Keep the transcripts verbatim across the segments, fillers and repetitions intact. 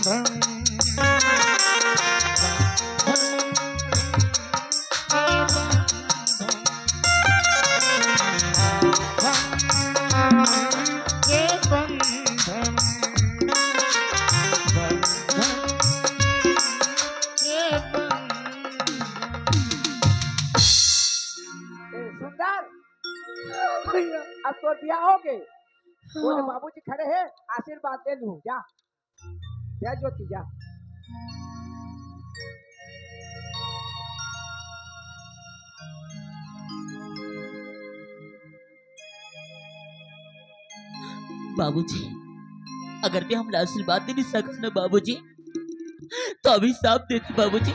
ए, सुंदर, भैया, अब तोर बियाह हो गे। वो जो हाँ। बाबूजी खड़े हैं, आशीर्वाद ले लू, जा। जा ज्योति, जा। बाबूजी, अगर भी हमला आशीर्वाद दे नहीं सकस ना बाबूजी, तो अभिशाप दे दे बाबूजी।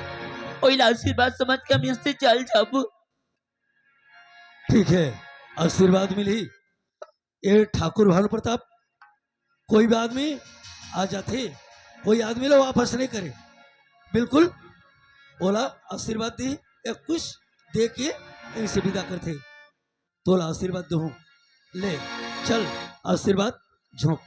ओइला आशीर्वाद समझ के हम यहाँ से चल जाबो। ठीक है, आशीर्वाद मिली। ये ठाकुर भानु प्रताप, कोई भी आदमी आ जाथे, कोई आदमी ला वापस नहीं करे, बिल्कुल। ओला आशीर्वाद दी, एक कुछ दे के इनसे विदा करथे। तोला आशीर्वाद दूँ, ले चल, आशीर्वाद झोंक।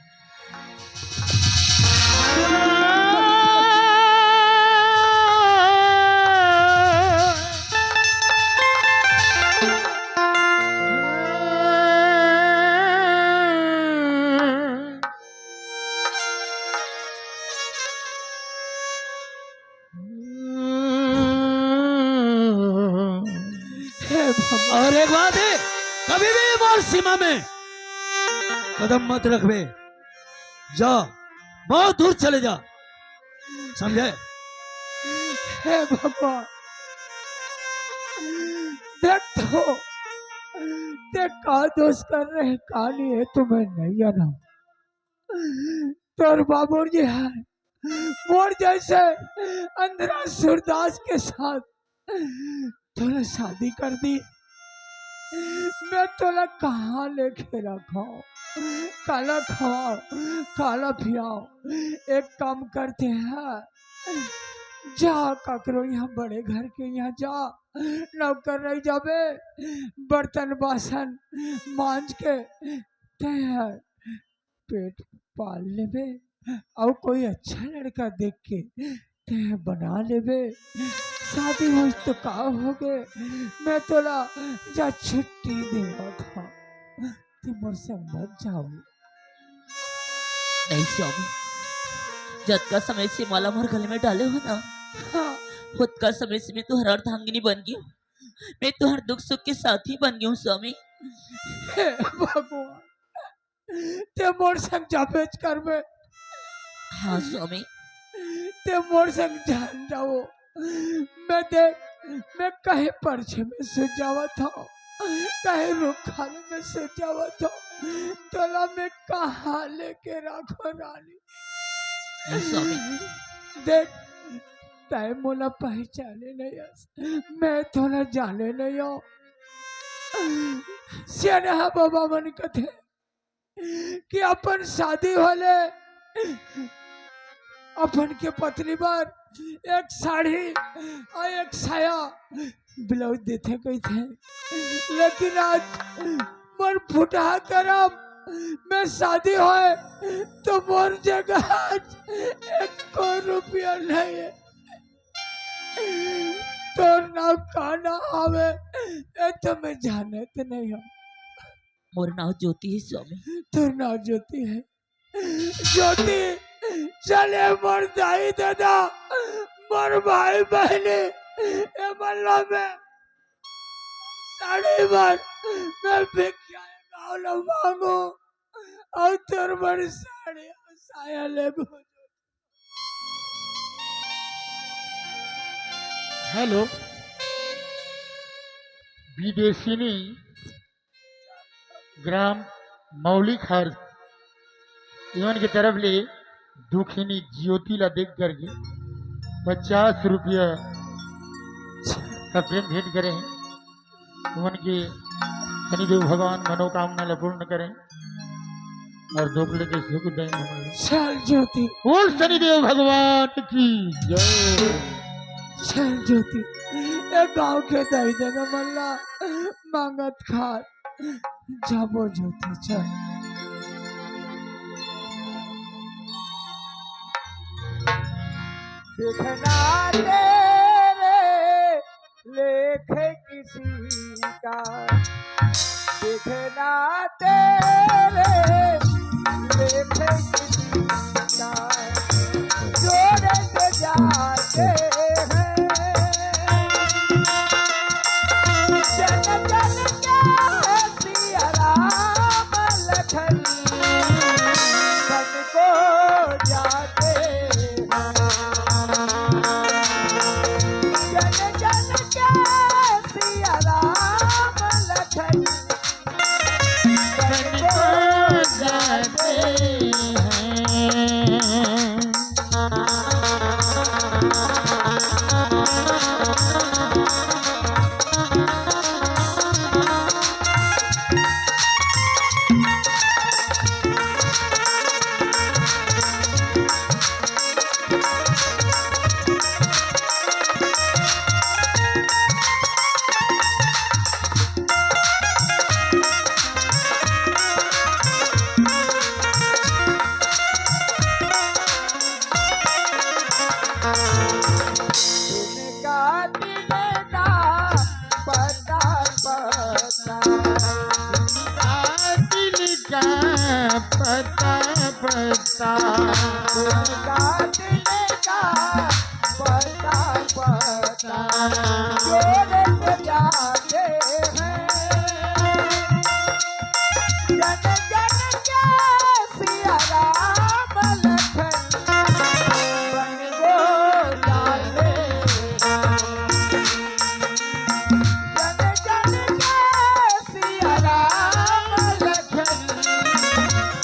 हे भगवान। और एक बात है, कभी भी मोर सीमा में कदम मत रखबे, जा, बहुत दूर चले जा, समझे? हे भगवान, देख तो, ते का दोष कर रहे, का लिए तुम्हें नहीं आना। तोर बाबूजी है, मोर जैसे अंधरा सूरदास के साथ तोला शादी कर दी। मैं तोला कहाँ लेके रखो, काला खवाओ, काला पियाओ। एक काम करते हैं, जा ककरो यहाँ बड़े घर के यहाँ जा, नौकर रह जाबे, बर्तन बासन मांज के ते पेट पाल लेबे, अउ कोई अच्छा लड़का देख के ते बना लेबे। शादी होइस तो का होगे, मैं तोला जा छुट्टी देवत हँव, ते मोर संग मत जाओ। नहीं स्वामी, जतका समय से माला मोर गले में डाले हो ना, हाँ। ओतका समय से मैं तुहर अर्धांगिनी बन गई हूँ, मैं तुहर दुख सुख के साथी बन गई हूँ स्वामी। हे भगवान, ते मोर संग जाबेच करबे। हाँ स्वामी। ते मोर संग जान जाओ। मैं देख, मैं कहीं परछे में सुत जावत हँव, कहीं रुख खाल में सुत जावत हँव। तोला मैं कहाँ लेके रखों रानी? नहीं स्वामी। देख, तैं मोला पहचाने नहीं हस, मैं तोला जाने नहीं हँव। सियान बाबा मन कथे कि अपन शादी होले अपन के पत्नी बर एक साड़ी अउ एक साया ब्लाउज देथे कहिथे, लेकिन आज मोर फुटहा करम में शादी होय तो मोर जगह आज एको रुपया नहीं है। तोर नाव का नाव आवे, ए तो मैं जानत नहीं हँव। मोर नाव ज्योति है स्वामी। तोर नाव ज्योति है? ज्योति, चले मोर दाई ददा, मोर भाई बहिनी, ए मल्ला में साड़ी बर मैं भिखिया गाँव ल मांगों, अउ तोर बर साड़ी अउ साया लेबो। हेलो, विदेशिनी ग्राम मौलिक हर इमन के तरफ ले दुखिनी ज्योति ला देख करके पचास रुपया का प्रेम भेंट करे हैं। उमन के शनिदेव भगवान मनोकामना ला पूर्ण करें और दोगले के सुख दें हमन ला। चल ज्योति। बोल शनिदेव भगवान की जय। चल ज्योति, ए गाँव के दाई ददा मन ला मांगत खात जाबो ज्योति, चल। देखना तेरे लेखे किसी का, देखना तेरे लेखे किसी का, जोड़े से जाते हैं। जन जन के सिया राम लखन बन को जाते हैं। जन जन के सिया राम लखन बन को जाते हैं। दिन का, दिन का पता, पता। दिन का पता, पता। दिन का, दिन का पता, पता। जोड़े से जाते हैं। जन जन के सिया राम लखन बन को जाते। जन जन के सिया राम लखन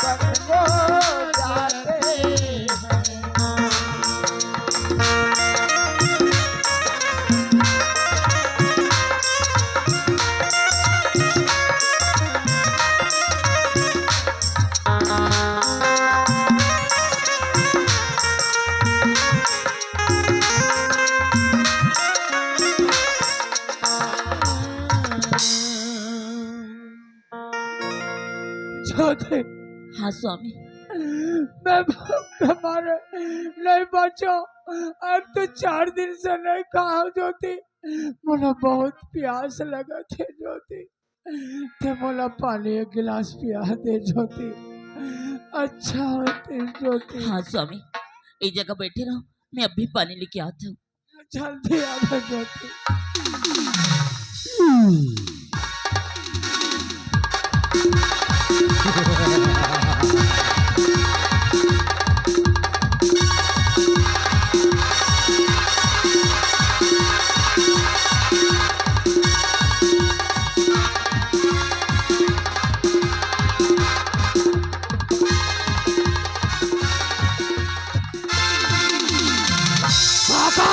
बन को जाते। ज्योति, हाँ स्वामी। मैं भूख के मारे नहीं बचों। अब तो चार दिन से नहीं खाओं ज्योति। मोला बहुत प्यास लगथे ज्योति। ते मोला पानी एक गिलास पिया दे ज्योति। अच्छा होथे ज्योति। हाँ स्वामी, ए जगह बैठे रहो, मैं अभी पानी लेके आथों। जल्दी आवे ज्योति। काका,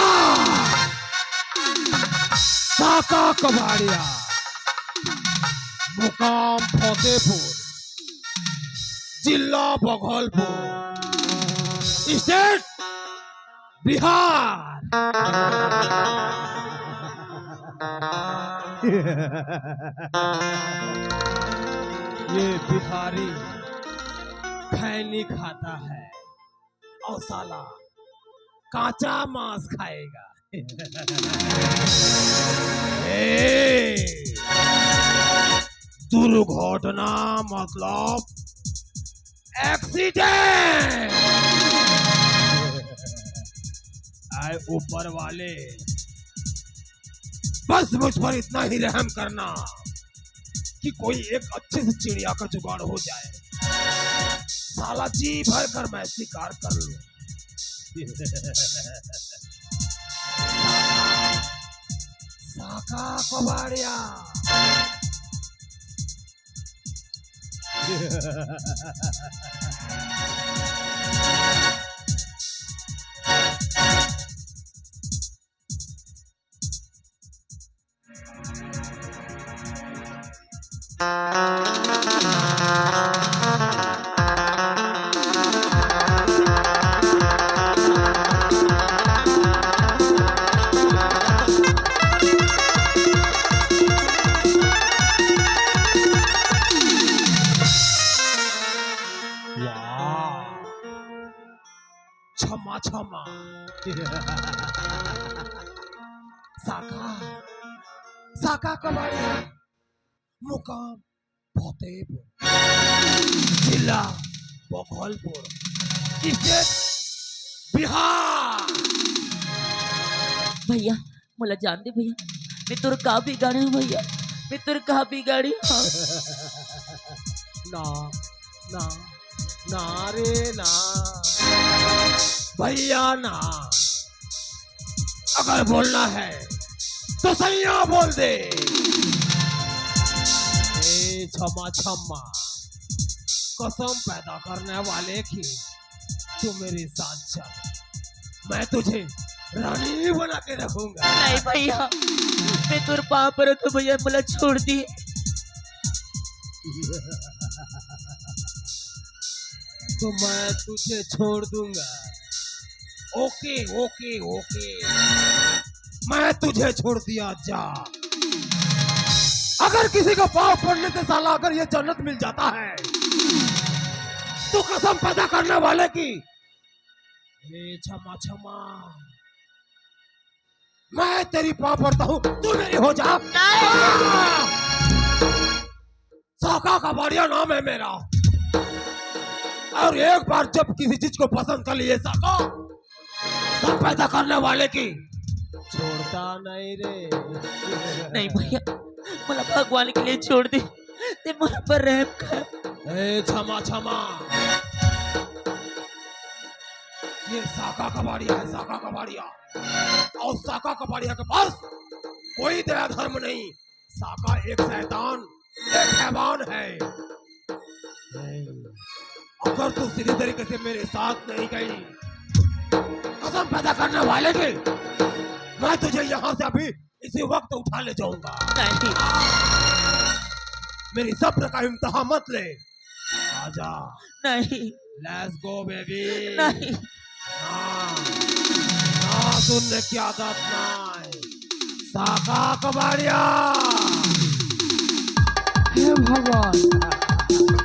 काका कबाड़िया, मुकाम फतेहपुर, जिला बघेलपुर, स्टेट बिहार। ये बिहारी खैनी खाता है और साला कांचा मांस खाएगा। ए, दुर्घटना मतलब एक्सीडेंट। आए ऊपर वाले, बस मुझ पर इतना ही रहम करना कि कोई एक अच्छे से चिड़िया का जुगाड़ हो जाए। साला जी भर कर मैं शिकार कर लूं। साका कबाड़िया। वाह। छमा छम साका, साका कबाड़िया, मुकाम फतेहपुर, जिला बघौलपुर, स्टेट बिहार। भैया, मोला जान दे भैया, मैं तोर का बिगाड़े हूँ भैया, मैं तोर का बिगाड़े हूँ? ना, ना, ना रे ना, भैया ना। अगर बोलना है तो सैया बोल दे। ए छमा छमा, कसम पैदा करने वाले की, तू मेरे साथ चल, मैं तुझे रानी बना के रखूंगा। नहीं भैया, मैं तोर पाँव परत हूँ भैया, मोला छोड़ दे। तो मैं तुझे छोड़ दूंगा। ओके, ओके, ओके, मैं तुझे छोड़ दिया। जा, अगर किसी का पाँव पड़ने से साला अगर ये जन्नत मिल जाता है, तो कसम पैदा करने वाले की, ए छमा छमा, मैं तेरी पाँव पड़ता हूँ, तू मेरी हो जा। नहीं। साका कबाड़िया नाम है मेरा। और एक बार जब किसी चीज को पसंद कर लिए साका, सब पैदा करने वाले की, छोड़ता नहीं रे। नहीं भैया, मोला भगवान के लिए छोड़ दे, ते मोला पर रहम कर। ए छमा छमा, ये साका कबाड़िया है, साका कबाड़िया। और साका कबाड़िया के पास कोई दया धर्म नहीं। साका एक शैतान, एक हैवान है। अगर तू सीधी तरीके से मेरे साथ नहीं गई, कसम पैदा करने वाले की, मैं तुझे यहाँ से अभी इसी वक्त उठा ले जाऊंगा। नहीं। मेरी सब्र का इम्तहान मत ले। आजा। नहीं। Let's go baby। नहीं। ना, ना सुनने की आदत नहीं। साका कबाड़िया। हे भगवान,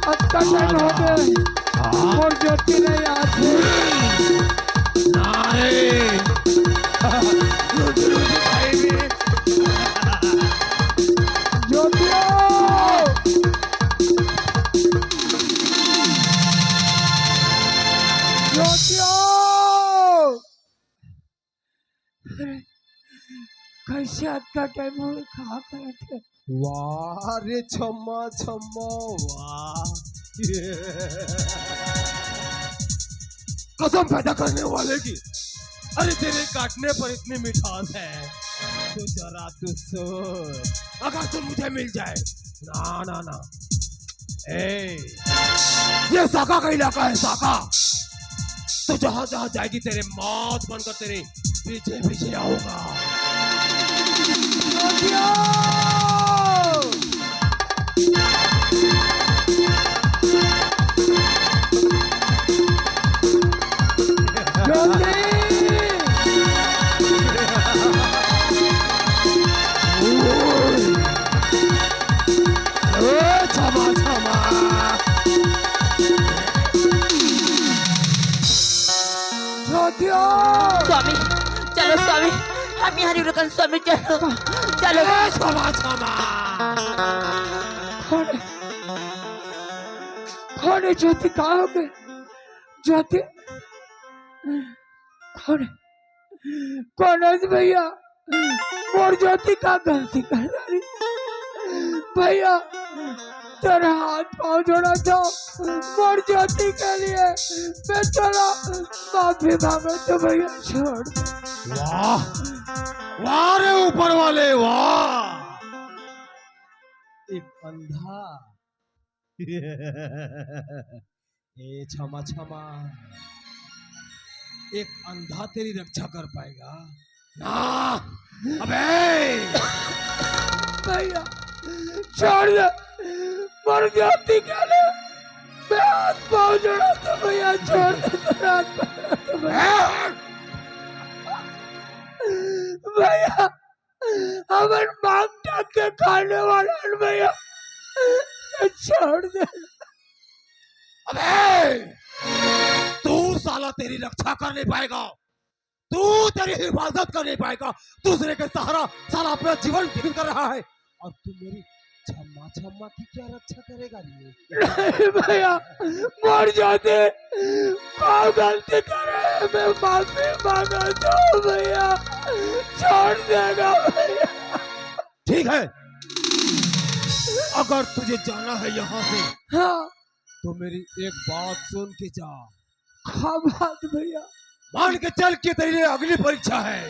अतका टाइम हो गे, मोर ज्योति नहीं आत हे। ना रे। रुक, रुक भाई भी। ज्योतिया। ज्योतिया। अरे, कैसे अतका टाइम हो गे, का करत हे? वाह रे छम्मा छम्मा, वाह। कसम पैदा करने वाले की, अरे तेरे काटने पर इतनी मिठास है, तू जरा तू सोच, अगर तू मुझे मिल जाए, ना ना ना, ए, ये साका का इलाका है, साका। तो जहां जहां जाएगी तेरे मौत बनकर तेरे पीछे पीछे आऊंगा। ओ, क्षमा, क्षमा। स्वामी, चलो स्वामी, हम यहाँ नहीं रुकन स्वामी, चलो, चलो। ए, क्षमा, क्षमा। कौन है? कौन है ज्योति? कहाँ हो गए ज्योति? कौन है? कौन है भैया? मोर ज्योति का गलती कर डारी भैया, तेरा हाथ पाँव जोड़ा था मोर ज्योति के लिए, मैं तेरा माफी मांगा तो भैया छोड़। वाह, वाह रे ऊपर वाले, वाह। एक अंधा ए क्षमा, क्षमा, एक अंधा तेरी रक्षा कर पाएगा? ना, अबे! भैया, छोड़ दे, मोर ज्योति के लिए मैं हाथ पाँव जोड़ा तो भैया, छोड़ दे, तेरा हाथ पाँव जोड़ा तो भैया। भैया, हमन मांग टांग के खाने वाला हन भैया, छोड़ दे। अबे, तू साला तेरी रक्षा कर नहीं पाएगा। तू, तेरी हिफाजत कर नहीं पाएगा। दूसरे के सहारा साला अपना जीवन व्यतीत कर रहा है, और तू मेरी छम्मा छम्मा की क्या रक्षा करेगा रे? नहीं भैया, मोर जाते पाँव गलती करे, मैं माफी मांगा दो भैया, छोड़ देना भैया। ठीक है, अगर तुझे जाना है यहाँ से, हाँ। तो मेरी एक बात सुन के जा। हाँ बात भैया। मान के चल कि तेरी ये अगली परीक्षा है,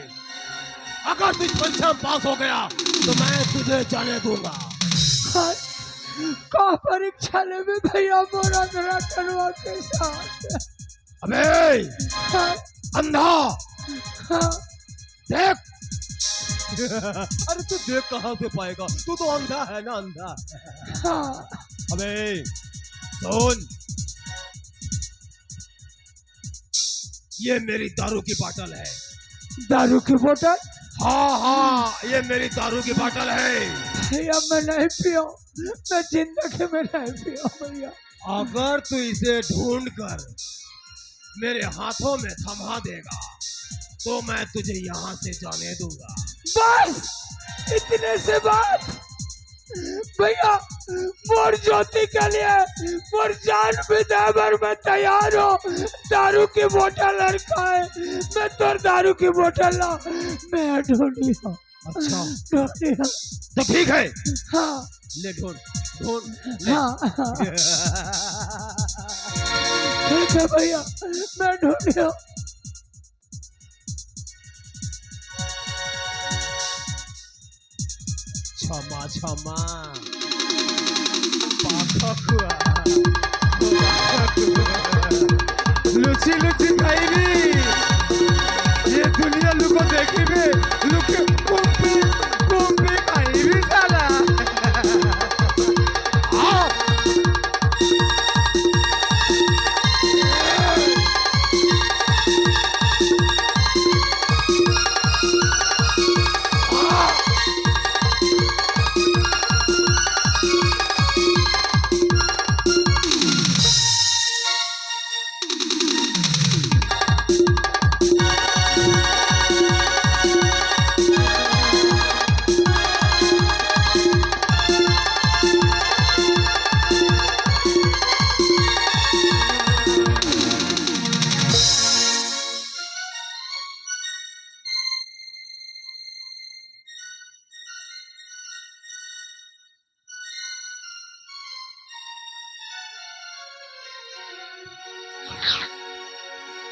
अगर तू इस परीक्षा में पास हो गया तो मैं तुझे जाने दूंगा। हाँ, का परीक्षा लेबे भैया, मोर अंधरा कनवा के साथ? अबे हाँ। अंधा, हाँ। देख। अरे तू देख कहाँ से पाएगा, तू तो अंधा है ना, अंधा। हाँ। अबे सुन, ये मेरी दारू की बोतल है। दारू की बोतल? हाँ हाँ, ये मेरी दारू की बोतल है। भैया मैं नहीं पियो, मैं जिंदगी में नहीं पियो भैया। अगर तू इसे ढूंढ कर मेरे हाथों में थमा देगा तो मैं तुझे यहाँ से जाने दूंगा। बस इतने से बात भैया, मोर ज्योति के लिए मोर जान भी दे बर मैं तैयार हूँ। दारू की बोतल हर खाए, मैं तोर दारू की बोतल ला, मैं ढूंढी हूँ। अच्छा। ढूंढी हूँ। तो ठीक है, हाँ। ले ढूंढ, ढूंढ, ले। हाँ, हाँ। ठीक है भैया, मैं ढूंढी हूँ। क्षमा क्षमा। पाखकुआ। लुची लुची खाइबी। ये दुनिया लुको देखी बे। लुके कुम्पी कुम्पी खाइबी साला। आओ।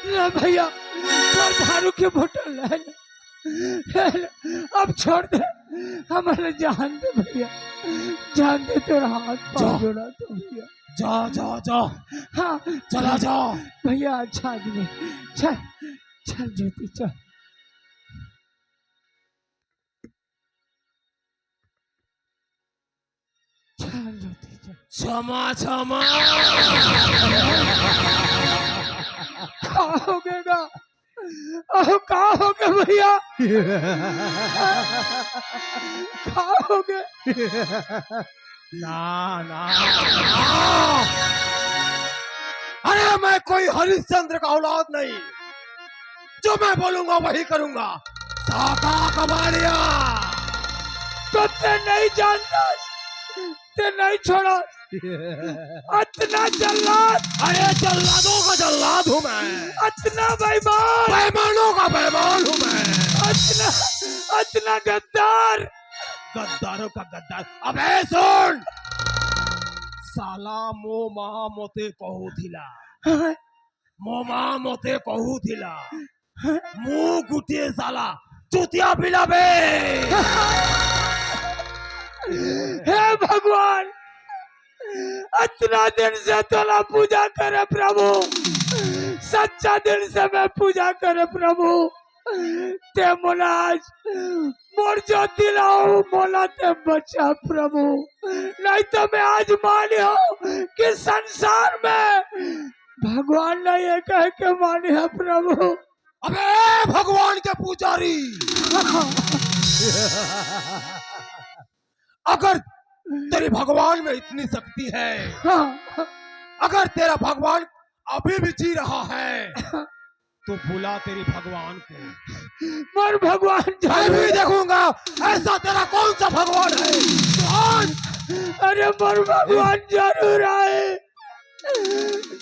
ले भैया, तोर दारू के बोतल ले ले। ले ले, अब छोड़ दे, हमारे जान दे भैया, जान दे, तोर हाथ पाँव जा। जोड़ा तो भैया। जा, जा, जा। हाँ। चला जा। भैया, अच्छा आदमी। चल, चल ज्योति, चल। चल ज्योति, चल। क्षमा, क्षमा। का हो गे गा? अहो, का हो गे भैया? का हो गे? ना, ना, ना। अरे, मैं कोई हरिश्चंद्र का औलाद नहीं, जो मैं बोलूंगा वही करूंगा। साका कबाड़िया। तो ते नहीं जानता, ते नहीं छोड़ा। अतना जल्लाद। अरे जल्लादों का जल्लाद हूँ मैं। अतना बेईमान। बेईमानों का बेईमान हूँ मैं। अतना, अतना गद्दार। गद्दारों का गद्दार। अबे सुन। साला मो माँ मोते कहू थिला। हाँ। मोमा मोते कहू थिला, मुंह गुटिए साला, चुतिया पिलाबे। हे भगवान, अतना दिन से तोला पूजा करे प्रभु, सच्चा दिल से मैं पूजा करे प्रभु, ते मोला आज मोर ज्योति ला मोला ते बचा प्रभु, नहीं तो मैं आज मानियो कि संसार में भगवान नहीं है कह के मानियो प्रभु। अबे भगवान के पुजारी, अगर तेरे भगवान में इतनी शक्ति है, हाँ। अगर तेरा भगवान अभी भी जी रहा है, तो बुला तेरे भगवान को। मोर भगवान मैं जरूर भी देखूंगा, ऐसा तेरा कौन सा भगवान है? कौन? अरे, मोर भगवान जरूर आए,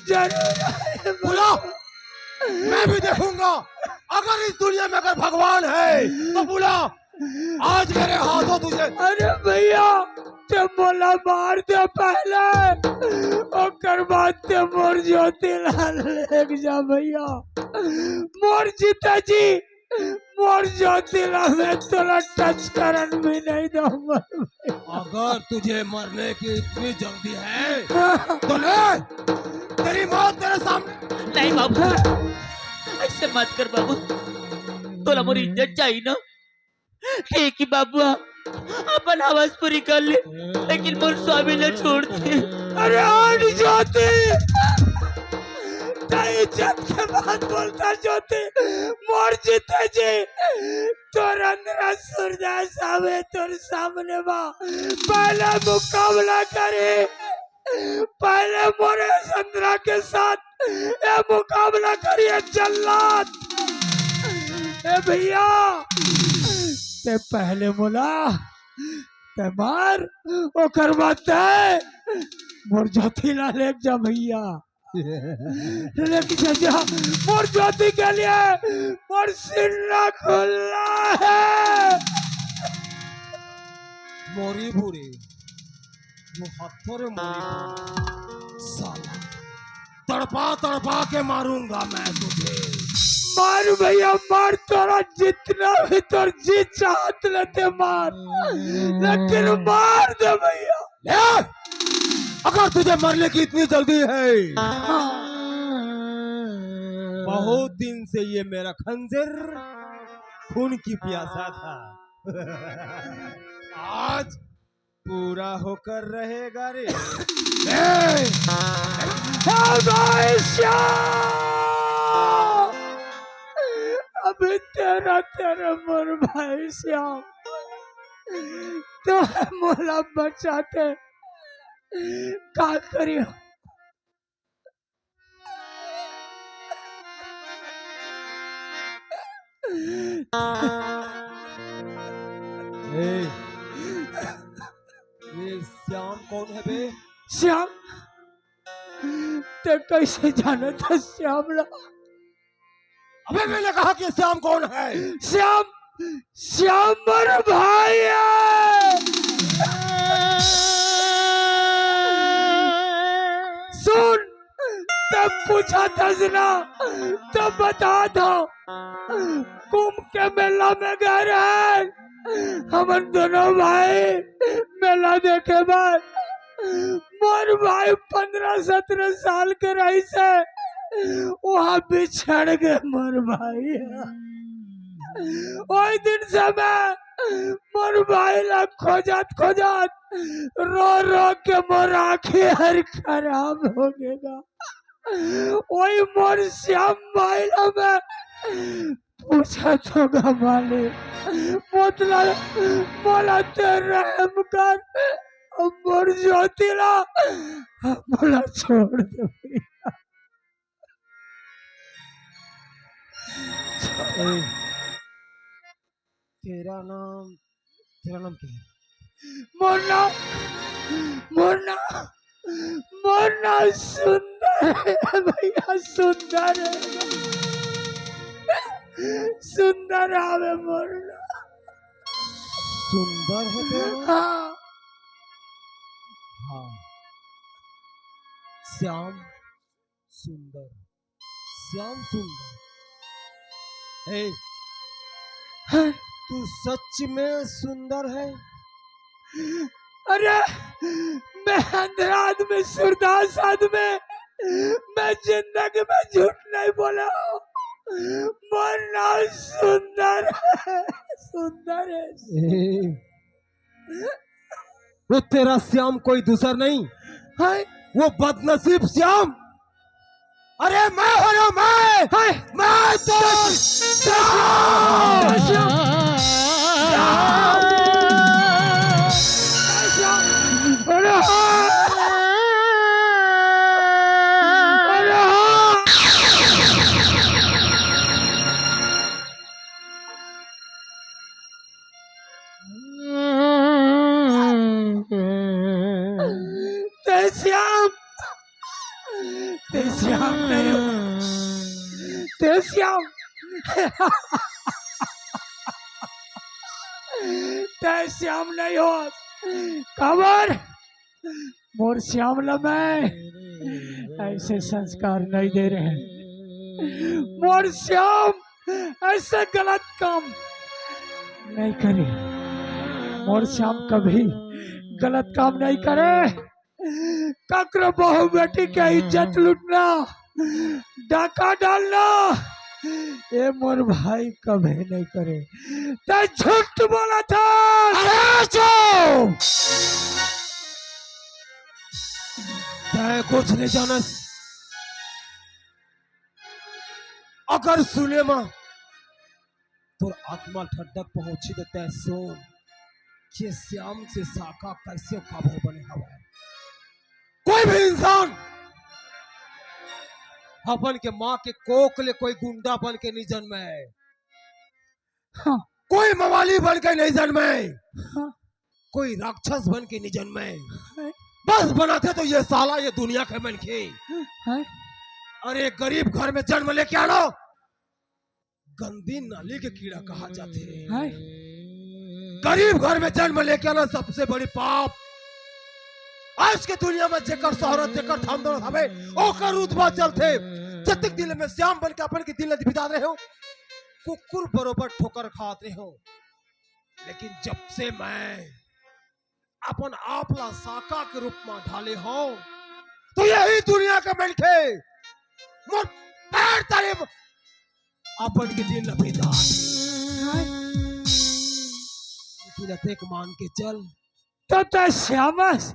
जरूर आए। बुला, मैं भी देखूंगा। अगर इस दुनिया में अगर भगवान है तो बुला, आज मेरे हाथों तुझे। अरे भैया, ते मोला मार दे पहले, ओकर बाद ते मोर ज्योति ला लेके जा भैया। मोर जीता जी, मोर ज्योति ला मैं तोला टच करन भी नहीं दूंगा। अगर तुझे मरने की इतनी जल्दी है तो ले, तेरी मौत तेरे सामने। नहीं बाबू, ऐसे मत कर बाबू, तोला मोर इज्जत चाहिए ना। ठीक है बाबू, अपन हवस पूरी कर ले, लेकिन मोर स्वामी ला छोड़ दे। अरे हट ज्योति, तैं इज्जत के बात बोलता ज्योति, मोर जीते जी, तोर अंदर सूरदास आवे तोर सामने बा, पहला मुकाबला करे। पहले मोरे संतरा के साथ ये मुकाबला करिए जल्लाद। ए भैया, ते पहले मोला, ते मार, ओकर बाद ते मोर ज्योति ला लेके जा भैया। लेके जा, जा, मोर ज्योति के लिए मोर सीना खुला है। मोरी बुरी, वो हत्थोरे मोरी बुरी। साला, तड़पा तड़पा के मारूंगा मैं तुझे। मार भैया मार, तोरा जितना भी तोर जी चाहत लेते मार, लेकिन मार दे भैया। ले, अगर तुझे मरने की इतनी जल्दी है, बहुत दिन से ये मेरा खंजर खून की प्यासा था। आज पूरा होकर रहेगा रे। ए! ए भाई श्याम! अभी तेरा, तेरा मोर भाई श्याम, तो मोला बचाते का करियो? ए, ये श्याम कौन है बे? श्याम? ते कैसे जाना था श्याम ला? अबे मैंने कहा कि श्याम कौन है? श्याम, श्याम मोर भाई है। सुन, तब पूछा था ना, तब बता था। कुंभ के मेला में गए रहे हमन दोनों भाई, मेला देखे बर। मोर भाई पंद्रह सत्रह साल के रहिसे, वहाँ बिछड़ गए मोर भाई। ओही दिन से मैं मोर भाई ला खोजत खोजत रो रो के मोर आँखी हर खराब हो गेगा। ओही मोर श्याम भाई ला मैं पूछत होगा मालिक, मोतला, मोला ते रहम कर, मोर ज्योति ला, मोला छोड़ दे भैया। ए, तेरा नाम, तेरा नाम क्या है? मोर नाम, मोर नाम, मोर नाम सुंदर है भैया, सुंदर है। सुंदर आवे मोर नाम। सुंदर है तेरा नाम? हाँ। हाँ। श्याम सुंदर, श्याम सुंदर। हे, हाँ। तू सच में सुंदर है। अरे, मैं अंधरा आदमी, सूरदास आदमी, मैं जिंदगी में झूठ नहीं बोला हूँ। मोर नाम सुंदर है, सुंदर है। ए, वो तेरा श्याम कोई दूसर नहीं, है? वो बदनसीब श्याम। अरे मैं हूँ ना, मैं। है। मैं तो श्याम। श्याम। श्याम। अरे हाँ। अरे हाँ। श्याम, ते श्याम नहीं हो, ते श्याम, ते श्याम नहीं हो। काबर मोर श्याम ल मैं ऐसे संस्कार नहीं दे रहे। मोर श्याम ऐसे गलत काम नहीं करे। मोर श्याम कभी गलत काम नहीं करे। ककरो बहू बेटी के इज्जत लूटना, डाका डालना, ये मोर भाई कभी नहीं करे। ते झूठ बोला था। अरे चुप! ते कुछ नहीं जानस। अगर सुने मा तोर आत्मा ठड्डक पहुंची तो ते सुन के श्याम से साका कैसे काबर बने हवय। कोई भी इंसान अपन के माँ के कोख ले कोई गुंडा बन के नहीं जन्मे, हाँ। कोई मवाली बन के नहीं जन्मे, हाँ। कोई राक्षस बन के नहीं जन्मे। हाँ। बस बनाथे तो ये साला, ये दुनिया के मनखे। हाँ। अरे, गरीब घर में जन्म लेके आना गंदी नाली के कीड़ा कहा जाथे। हाय। गरीब घर में जन्म लेके आना सबसे बड़ी पाप। आज के दुनिया में जेकर शोहरत, जेकर धन दौलत हवे, ओकर रुतबा चलथे। जतिक दिन में श्याम बन के अपन के दिन ल बिता रहे हो, कुकुर बरोबर ठोकर खात रहे हो। लेकिन जब से मैं अपन आप ला साका के रूप में ढाले हो, तो यही दुनिया के मनखे मोर पैर तले अपन के दिन ल बिता दे। लेकिन अतेक मान के चल। तो ते श्यामस,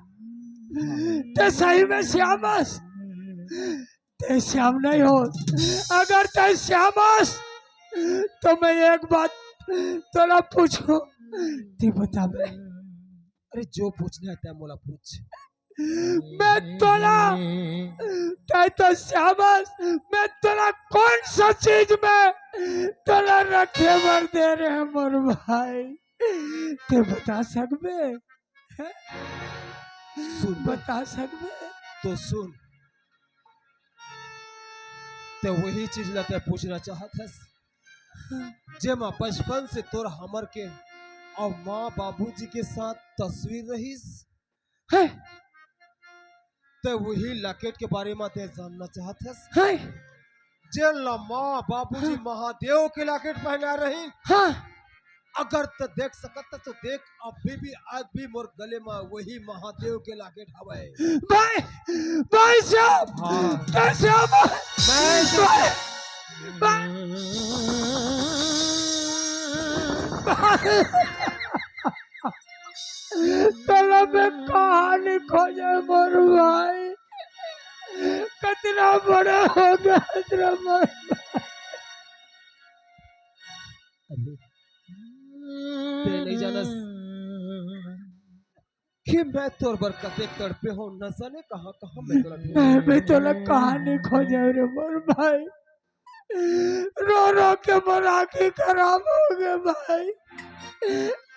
ते सही में श्यामस, ते श्याम नहीं हो। अगर ते श्यामस, तो मैं एक बात तोला पूछूं, ते बताबे। अरे, जो पूछना है तै मोला पूछ। मैं तोला, तै तो श्यामस, मैं तोला कौन सा चीज में तोला रखे बर दे रहे हैं मोर भाई, ते बता सकबे? सुन बे। बता सकबे? तो सुन, ते वही चीज ला ते पूछना चाहत हस, जेमा बचपन से तोर हमर के अउ माँ बाबूजी के साथ तस्वीर रहिस। हैं? ते वही लॉकेट के बारे में ते जानना चाहत हस? हैं? जेन ला माँ बाबूजी हाँ। महादेव के लॉकेट पहना रही। हाँ। अगर ते देख सकत त तो देख, अभी भी, आज भी मोर गले में वही महादेव के लॉकेट हवय। भाई, भाई साहब, हाँ। भाई साहब, मैं भाई, भाई, तोला मैं कहानी खोजे मोर भाई, कितना बड़ा हो गया तेरा मोर। अरे, ते नहीं जानस कि मैं तोर बर कतेक तड़पे हो, न जाने कहाँ कहाँ मैं तोला ढूंढ मैं भी तोला कहानी खोजे रे मोर भाई, रो रो के मोर आँखी खराब हो गए भाई,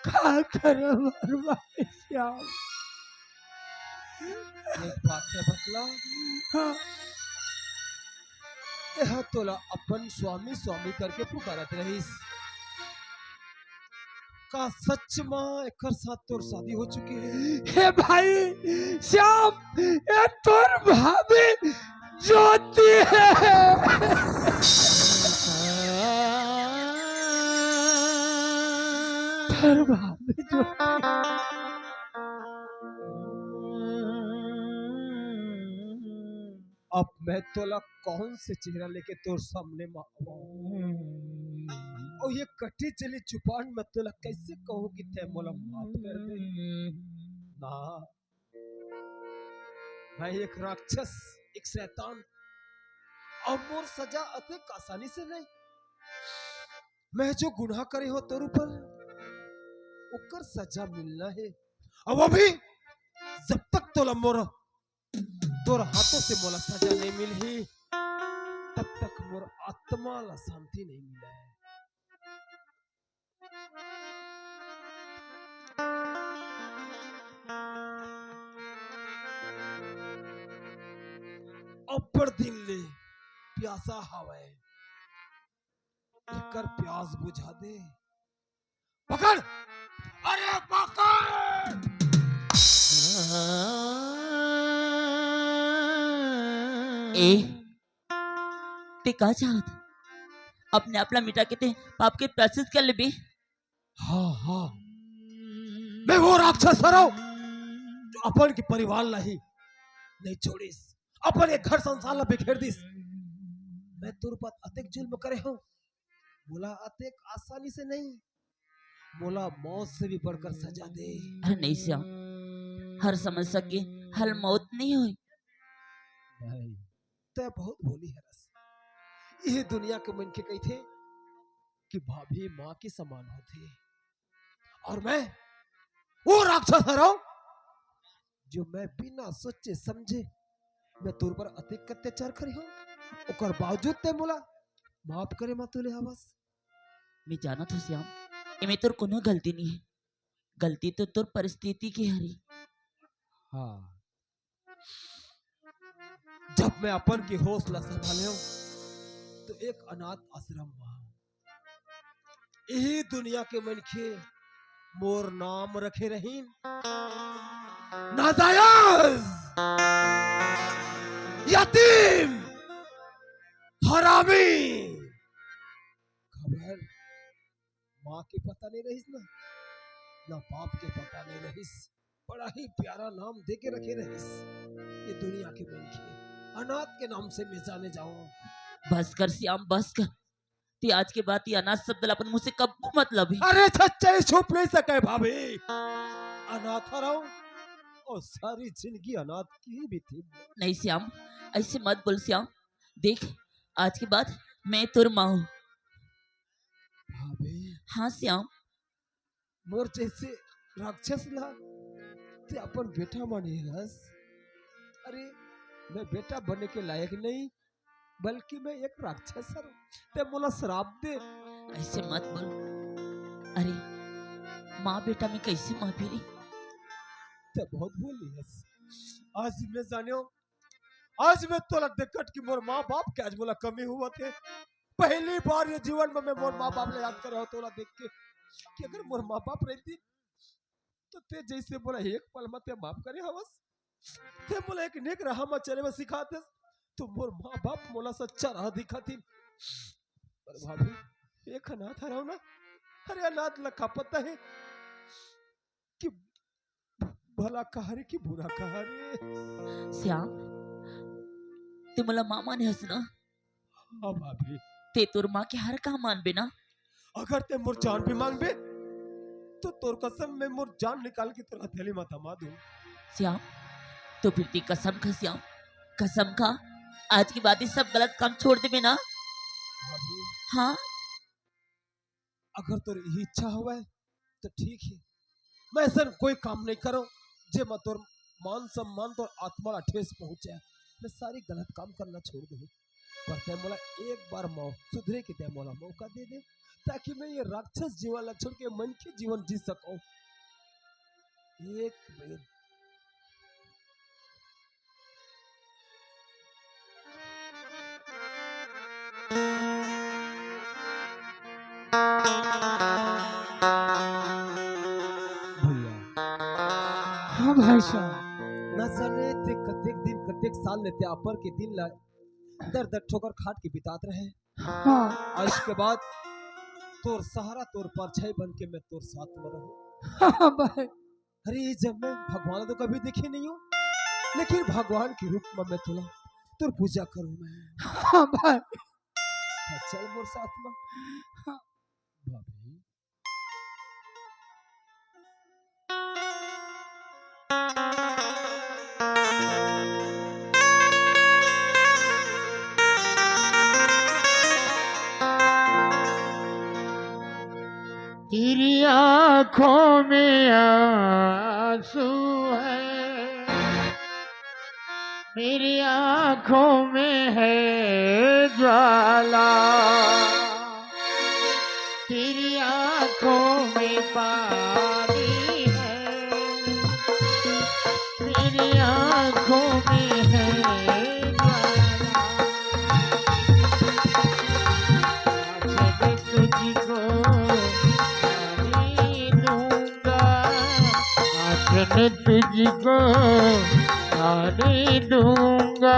का करे मोर भाई श्याम। एक बात है बतला, हाँ। यह तोला अपन स्वामी स्वामी करके पुकारत रहिस। का सच में एकर साथ तोर शादी हो चुके हे? हे भाई श्याम, ये तोर भाभी ज्योति हे। तोर भाभी ज्योति। अब मैं तोला कौन से चेहरा लेके तोर सामने में आवां? और ये कटी चली जुबान में तोला कैसे कहूं कि तै मोला माफ कर दे? ना, मैं एक राक्षस, एक शैतान, और मोर सजा अतेक आसानी से नहीं। मैं जो गुनाह करे हो तोर ऊपर, ओकर सजा मिलना है। और वो भी जब तक तोला मोर तोर हाथों से मोला सजा नहीं मिलही, तब तक मोर आत्मा ला शांति नहीं मिले। अब्बड़ दिन ले प्यासा हवय, एकर प्यास बुझा दे। पकड़, अरे पकड़। ए, ते का चाहत? अपने आप ला मिटा के ते पाप के प्रायश्चित कर लेबे। हाँ, हाँ, मैं वो राक्षस हरव जो अपन के परिवार ला ही नहीं छोड़िस, अपन के घर संसार ला बिखेर दिस। मैं तोर ऊपर अतेक जुल्म करे हूँ, मोला अतेक आसानी से नहीं, मोला मौत से भी बढ़कर सजा दे। अरे नहीं श्याम, हर समस्या के हल मौत नहीं होय। भाई, तै बहुत भोली हरस। ये दुनिया के मनखे कहिथे कि भाभी माँ के समान होथे, और मैं वो राक्षस हरव जो मैं बिना सोचे समझे मैं तोर पर अतेक अत्याचार करे हूँ, ओकर बावजूद तै मोला माफ करे मा तुले हवस। मैं जानत हूँ श्याम, एमे तोर कोनो गलती नहीं है, गलती तो तोर परिस्थिति की हरी। हाँ, जब मैं अपन के होश ला संभाले हूँ, तो एक अनाथ आश्रम मा यही दुनिया के मनखे मोर नाम रखे रहीन, नाजायज, यतीम, हरामी। खबर माँ के पता नहीं रहिस ना, ना बाप के पता नहीं रहिस। बड़ा ही प्यारा नाम दे के रखे रहिस। ये दुनिया के मनखे अनाथ के नाम से मैं जाने जाऊं। बस कर श्याम, बस कर। ते आज के बाद ये अनाथ शब्द ला अपन मुंह से कब्बो मत लबे। अरे सच्चाई छुप नहीं सके भाभी, अनाथ रहूं और सारी जिंदगी अनाथ की ही बीती। नहीं श्याम, ऐसे मत बोल श्याम। देख, आज के बाद मैं तोर माँ हूँ। भाभी। हाँ श्याम। मोर जैसे राक्षस ला ते अपन बेटा माने हस। अरे, मैं बेटा बने के लायक नहीं, बल्कि मैं एक राक्षस हूँ। ते मोला श्राप दे। ऐसे मत बोल। अरे, माँ बेटा में कैसे माँ फिरी? ते बहुत भोली हस। आज मैं जाने हूँ, आज मैं तोला देखत कि मोर माँ बाप के आज मोला कमी होवत हे। पहली बार ये जीवन में मैं मोर माँ बाप ला याद करे हूँ तोला देख के, कि अगर मोर माँ बाप रहती तो ते जैसे मोला एक पल में ते माफ करे हवस, ते मोला एक नेक राह में चले में सिखाते, तो मोर माँ बाप मोला सच्चा राह दिखाती। पर भाभी, एक अनाथ हरव ना, अरे अनाथ ला का पता है कि भला कहा रे कि बुरा कहा रे। श्याम, ते मोला माँ माने हस ना? हाँ भाभी। ते तोर माँ के हर काम मानबे ना? अगर ते मोर जान भी मांगबे, तो तोर कसम मैं मोर जान निकाल के तोर हथेली में थमा दूं। श्याम, तो फिर ते कसम खा श्याम, कसम खा, आज के बाद ये सब गलत काम छोड़ देबे ना? भाभी। हाँ। अगर तोर यही इच्छा हवय, तो ठीक है, मैं ऐसा कोई काम नहीं करूं, जे मैं तोर मान सम्मान, तोर आत्मा ला ठेस पहुंचे। मैं सारी गलत काम करना छोड़ दूं, पर तै मोला एक बार मौ-, सुधरे के तै मोला मौका दे दे, ताकि मैं ये राक्षस जीवन ला छोड़ के मनखे जीवन जी सकूं। एक बेर भैया। हाँ भाई साहब। ना जाने ते कतेक दिन, कतेक साल ले ते आपर के दिन ला दर दर ठोकर खाट के बितात रहे। हाँ। आज के बाद तोर सहारा, तोर परछाई बन के मैं तोर साथ में रहूं। हाँ भाई। अरे, ये जब मैं भगवान तो कभी देखे नहीं हूँ, लेकिन भगवान के रूप में मैं तोला, तोर पूजा करूँ मैं। हाँ भाई। हाँ, चल मोर साथ में। हाँ। भाभी। तेरी आंखों में आंसू है, मेरी आंखों में है ज्वाला। तेरी आंखों में पानी है, मेरी आंखों में है ज्वाला। को पानी दूंगा।